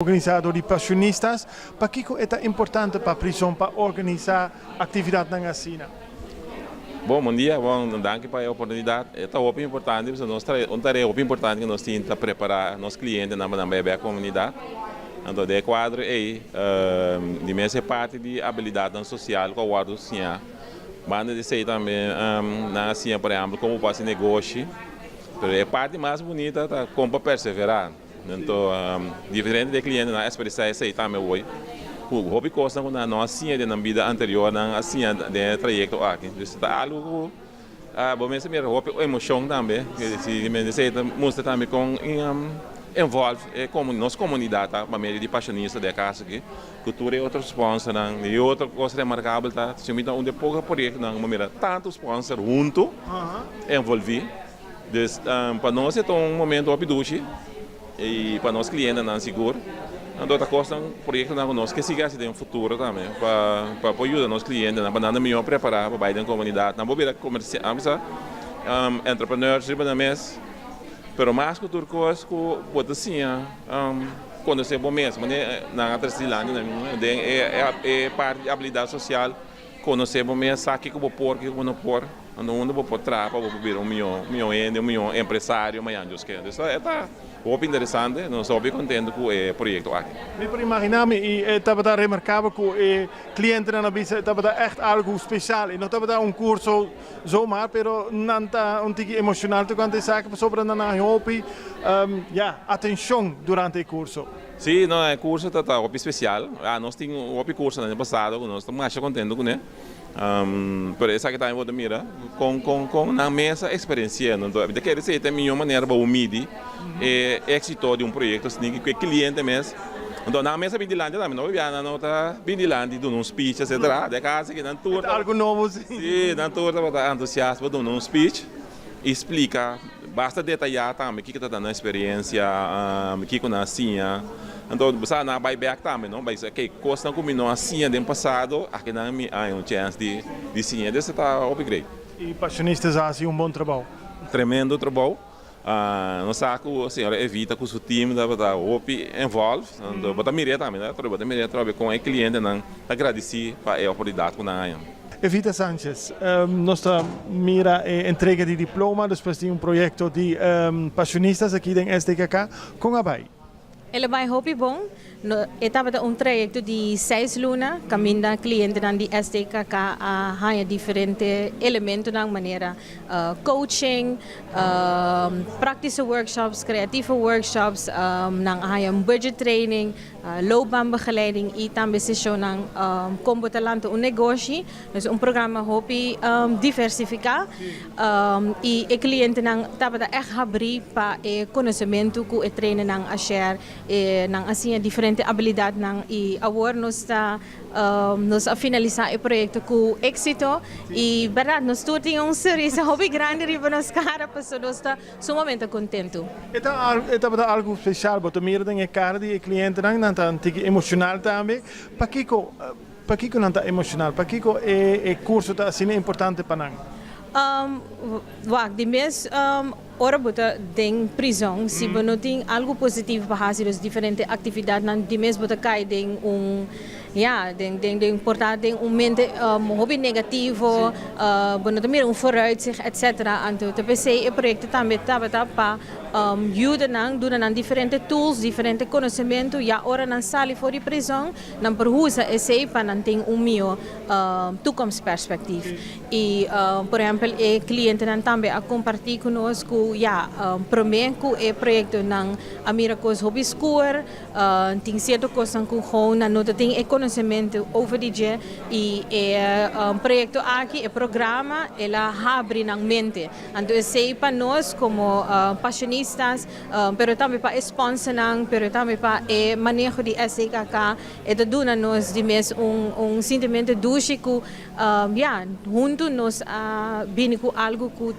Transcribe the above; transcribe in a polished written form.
Organisa di Passionistas. Pakico ta importante pa prison pa organisa actividadnan asina? Bon dia, bon, danki pa e oportunidad. Ta hopi importante, pasobra nos un tarea hopi importante cu nos tin pa prepara nos clientenan pa e comunidad. Anto, den e cuadro ey, di mes parti di habilidad social cu a siña. Banda di esey tambe, nan a siña, por ehempel, con haci negoshi. Pero e parti mas bunita ta con persevera. Anto, diferente clientenan a expresa esey tambe awe. Hopi cos cu nan no a siña den bida anterior, nan a siña den e trayecto aki. Anto, ta algo cu bo mes mira hopi emocion tambe, si mi ta mustra tambe con involve como nos comunidad, ta, pa medio di Passionista den e caso aki, cultura y otro sponsor y otro cos remarcabel ta, si mi un di poco proyectonan, mira tanto sponsor hunto envolvi. Dus pa nos ta un momento hopi dushi y pa nos clientenan sigur. Anto, ta cos proyectonan cu nos kier sigui den futuro tambe pa yuda nos clientenan pa nan miho prepara pa bay den comunidad. Nan bira comerciante, entrepreneurs riba nan mes. Pero mas cu tur cos cu bo ta siña conoce bo mes, nan a trece den e parti di habilidad social, conoce bo mes, sabi kico bo por, kico bo no por. Anto, unda bo por traha, bo bira un miho, miho hende, un miho empresario, mañan Dios kier. Anto, ta hopi interesante, nos ta contento cu e proyecto aki. Mi por imagina mi y tabata remarcabel cu e clientenan a bisa tabata echt algo special y no tabata un curso zomaar, pero nan ta un tiki emocional tocante esaki pasobra nan a hopi ja, atencion durante e curso. Si, no, e curso ta hopi special. Ah, nos tin hopi curso aña pasa cu nos ta mas contento cu ne. Pero esaki tambe bo ta mira con nan mes a experiencia. Anto, kier bisa e miho manera pa midi e exito di un proyecto asina cu e cliente mes. Anto, nan mes a bin dilanti tambe, no biaha no ta bin dilanti duna un speech, etc. Den caso cu nan tur Algo nobo, si. Si, nan tur ta entusiasta pa duna un speech y splica basta detaya tambe kico ta nan experiencia, kico nan a siña. Anto, bo nan bay back tambe, no? Bay okay, cos cu mi no a siña den pasado, aki nan mi a un chance di siña. Esey ta hopi great. Y Passionistas a haci un bon trabou. Tremendo trabou. Nos sa cu señora Evita cu su team ta hopi involved. Anto, bo ta mira tambe, no? Bo ta mira tambe cu e clientenan ta gradici pa e oportunidad cu nan. Evita Sanchez, nos ta mira entrega di diploma despues di un proyecto di Passionistas aki na SDKK con a bay. El a bay hopi bon. No, tabata un trayecto di 6 luna, caminda clientenan di SDKK a haya diferente elementonan manera coaching, practische workshops, creatieve workshops, nan a haya un budget training, loopbaanbegeleiding y tambe sesionnan con bo ta lanta un negoshi. Dus un programa hopi diversifica y e clientenan tabata echt habri pa e conocimento cu e trainernan a share e nan a siña diferente habilidadnan y awor nos a finalisa e proyecto cu exito y, berdad, nos tur tin un sonrisa hopi grandi riba nos cara, pasobra nos ta sumamente contento. E tabata algo special, bo ta mira den e cara di clientenan, nan ta emocional tambe. Pakico nan ta emocional? Pakico e curso ta asina importante pa nan? Wak, di mes ora bo ta den prison, si bo no tin algo positivo pa haci, diferente actividadnan, di mes bo ta cay den un, ja, den por ta den un mente hopi negativo, bo no mira un vooruitzicht, etc. Anto, p'esey e proyecto tambe tabata pa yuda nan, duna nan diferente tools, diferente conocimento, ya ora nan sali for di prison, nan por usa esey pa nan tin un miho toekomstperspectief. Y, por ehempel, e clientenan tambe a comparti cu nos cu, ja, prome cu e proyecto nan a mira cos hopi scur, tin cierto cos cu gewoon nan no tin e conocimento over di dje y e proyecto aki, e programa, el a habri nan mente. Anto, esey pa nos como Passionistas, pero tambe pa sponsornan, pero tambe pa e maneho di SDKK, e ta duna nos di mes un sentimento dushi cu, ja, hunto nos a bini cu algo cu